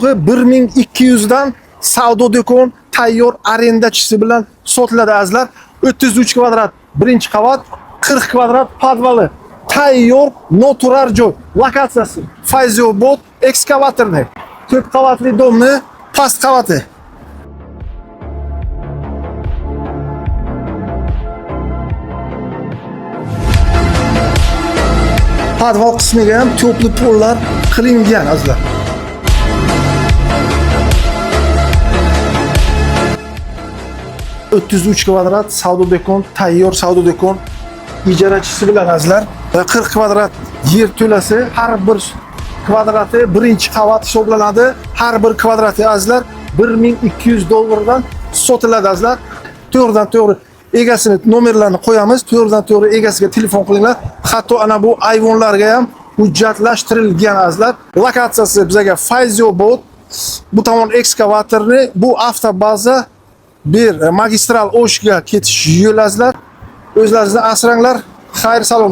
yo'g'i 1200 dan savdo do'kon tayyor arendachisi bilan sotiladi azizlar. 33 kvadrat birinchi qavat, 40 kvadrat podvali. Tayyor noturar joy. Lokatsiyasi Fayziobod ekskavatorni. Ko'p qavatli domni past qavati. Podval qismiga ham to'pli pollar qilingan azizlar. 33 kvadrat savdo do'kon, tayyor savdo do'kon ijarachisi bilan azizlar. 40 kvadrat yer to'lasi, har bir kvadrati birinchi qavat hisoblanadi. Har bir kvadrati azizlar 1200 dollardan sotiladi azizlar. To'g'ridan to'g'ri egasini nomerlarini qo'yamiz. To'g'ridan to'g'ri egasiga telefon qilinglar. Hatto ana bu ayvonlarga ham hujjatlashtirilgan azizlar. Lokatsiyasi bizaga Fayziobod, bu tomon ekskavatorni, bu avtobaza bir magistral O'shga ketish yo'l azizlar. O'zlaringizni asranglar. Xayr salomat.